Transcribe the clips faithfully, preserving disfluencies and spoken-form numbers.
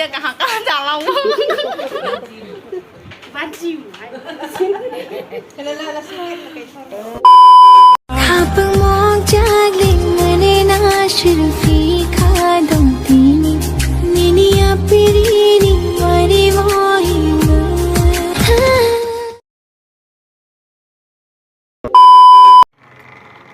Hapang mokjak lingmani na shilpi khadong tini, nini apirini wari mohima.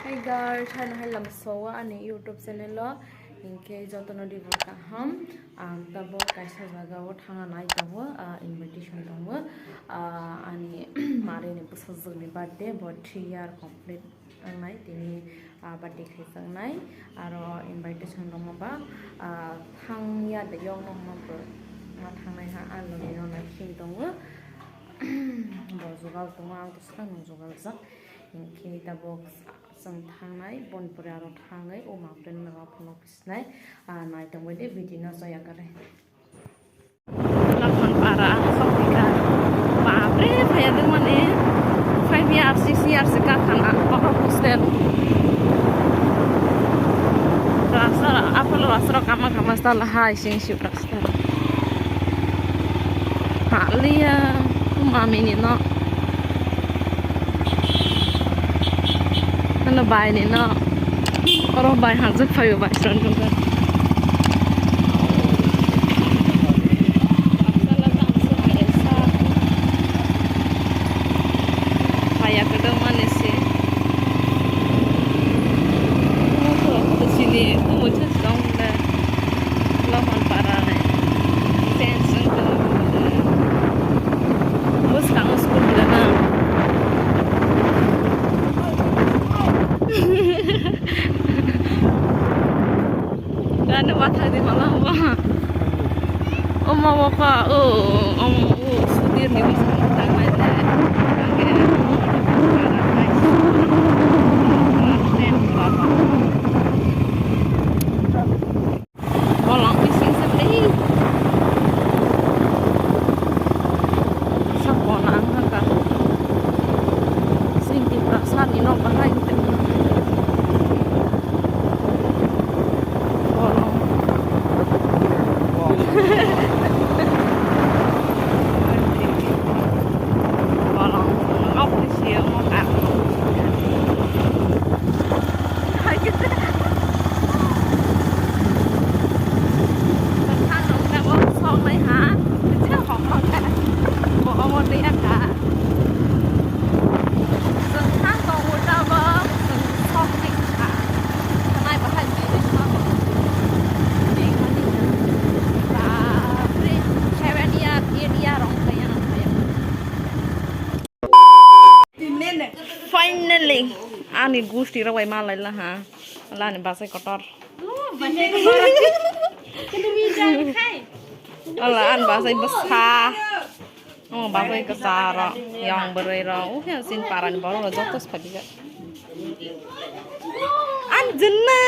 Hey guys, haino hai lamsowo ani YouTube channel o, hinkhe jotono dibo kaham. Ang tabok kaisa jagao thangna nai tongo, ah, invitation tongo. Ah, ani marini bwsajwkni birthday, bo three year complete wngnai tini, ah, birthday khaijaknai. Aro invitation rokno ba, ah, thangya de yokno hwnba bo ma thangnai ha, ang logi rok nai kheng tongo. Bo jugal tongo, ang to swkang no jugal jak. Hinkhe tabok chwng thangnai, boni pore aro thangwi o ma friend rok phano kisnai, ah, nai tongbai de video no joya kare. Lakhon para sokphaikha. Bapre, phaiya de mane five years, six years se kakhana oro hostel. Rasta, apal rasta kama kama sala hai sing sip rasta. Haliya, mami ni no. Ano bai ni no. Oro bai hajak phaio bai son tongkha. Phaia kwdwng mani se. Sini kumu chwng tong le. Lohon para le. Fence wng tong. Bwskango school gana. Gana wathai di mala wa. Oma waka o, oma o, sudir ni bwskango tangnai le. Angke. Bolong bising se tei. Sakona ang haka. Sing Tiprasa ni nok bahai. Bolong. Bolong. Nok ni sio nok ang. Finally, ani gusti rok bai malai laha. Lani basai kotor. Ola an basai bwsa. Oh, basai kwcharo, yang bwrwi ro. Ukhe sin parani borok ro joto sadi ga. An jinna.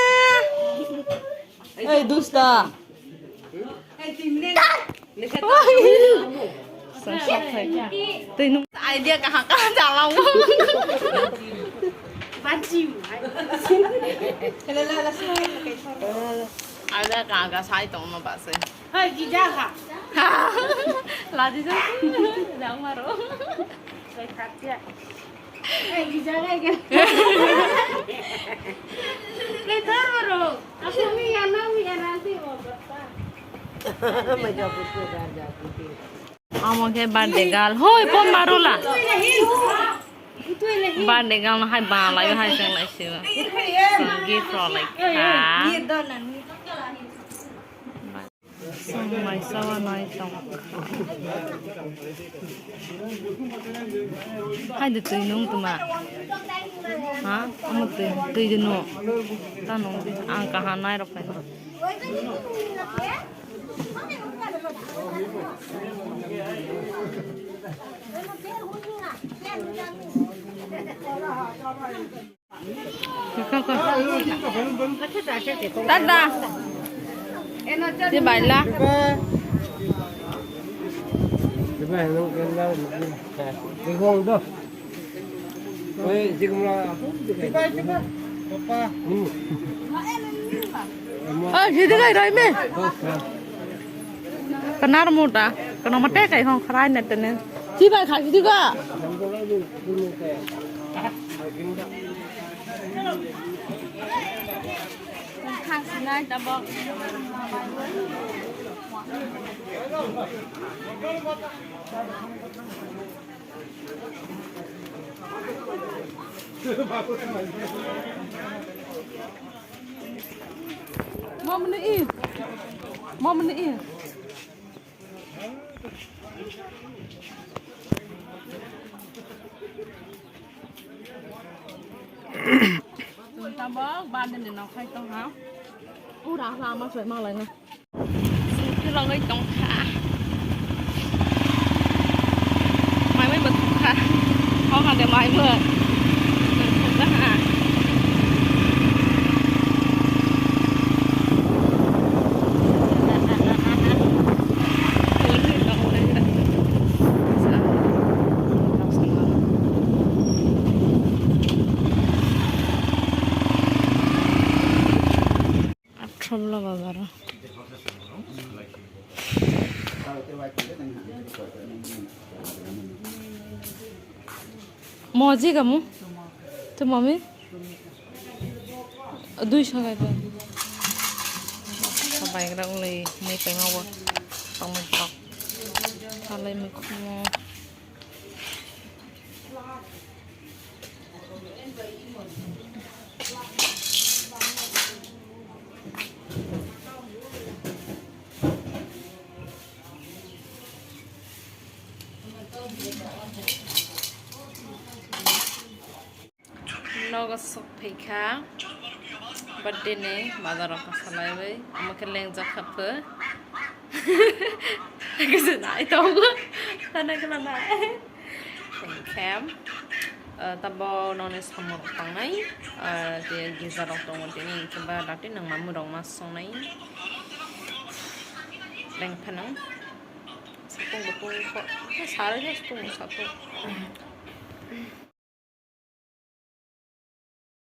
Ei, dusta. Twi nung. Idea kaham kaham jalango. Idea kaham kaham sai tongma base. Hai, gija ha. Laji jang. Jang maro. Hai, gija hai ke. Ke thar maro. Aku mi ya na mi ya na si mo bata. Amo khe birthday girl. Hoi, pon barula. Birthday girl no hai ba lai hai seng lai se. Song gift ro lai kha. Song mai sawa nai tong. Hai de twi nung tuma. Ha? Amo twi, twi de no. Ta nung de. Ang kaha nai rok pai. Dada. Di baila. Oh, sini kai rai me. Kanar muda, kano mate kai hong kharai na tene. Ti bai khai ti ga. Khang sinai tabok. Mom ni i. Mom ni i. Chwng tabok birthday ni nongkhai tongha. Ura lama soi malai na. Chwng khulogwi tongkha. Mai mai bo thangkha. Hokha de mai bo. Nang thangkha. Athro bwla bazar o. Moji kamu? Tu mami? Duiso kai pe. Sabai gra ulai mui paima bo. Tongmui tok. Salai mui khumo. Nogo sok phaikha birthday ni bazar o kasa laiwi, omo khe lengjak kha pho. Kisa nai tongo. Tana kala nai. Thank you. Ah, tabo noni samung tangnai. Ah, je giza rok tongo tini, hinkhe ba lati nang mamu rok ma songnai. Leng phanang. Sapung bo tung kho. Sari khe sapung sapung.